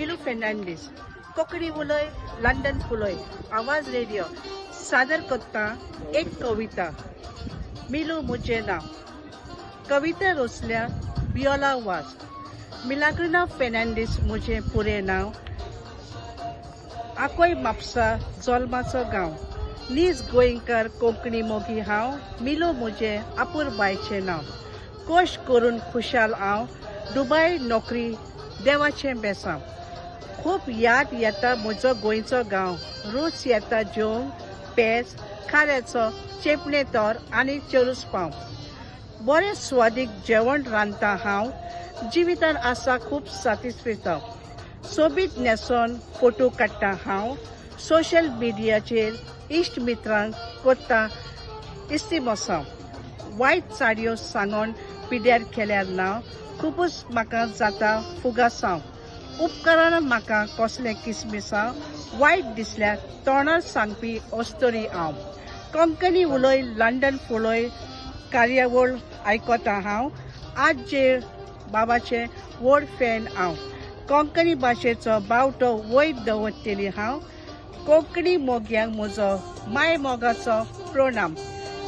मिलू फेर्नांडीस. कोंकणी उलय, लंडन फुलय. आवाज रेडिओ सादर करता एक कविता. मिलू म्हजें नांव. कविता रचल्या बियोला वास. मिलाग्रिना फेर्नांडीस म्हजें पुरें नांव. आकोय म्हापसा जल्माचो गांव. नीज गोंयकार, कोंकणी मोगी हांव. मिलू म्हजें आपूरबायचें नांव. कोश करून खुशाल हांव. दुबाय नोकरी, देवाचें बेसांव. खूब याद येता म्हजो गोंयचो गांव. रूच येता जेवंक पेज खाऱ्याचो, चेपणे तोर आनी चेरूस पाव. बरें स्वादीक जेवण रांदता हांव. जिवितान आसा खूब सातिस्फेतांव. सोबीत न्हेसोन फोटो काडटा हांव. सोशल मिडियाचेर इश्ट मित्रांक करता इस्तिमोसांव. वायट चाडयो सांगोन पिड्यार केल्यार ना, खुबूच म्हाका जाता फुगासांव. उपकरणां म्हाका कसलें किसमिसांव. वायट दिसल्यार तोंडार सांगपी अस्तोरी हांव. कोंकणी उलय, लंडन फुलय कार्यावळ आयकता हांव. आज जे बाबाचें व्हड फॅन हांव. कोंकणी भाशेचो बावटो वयर दवरतली हांव. कोंकणी मोग्यांक म्हजो माय मोगाचो प्रणाम.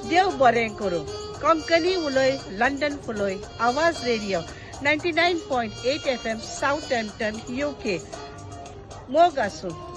देव बरें करूं. कोंकणी उलय, लंडन फुलय. आवाज रेडिओ, 99.8 FM, Southampton, UK. मोग आसूं.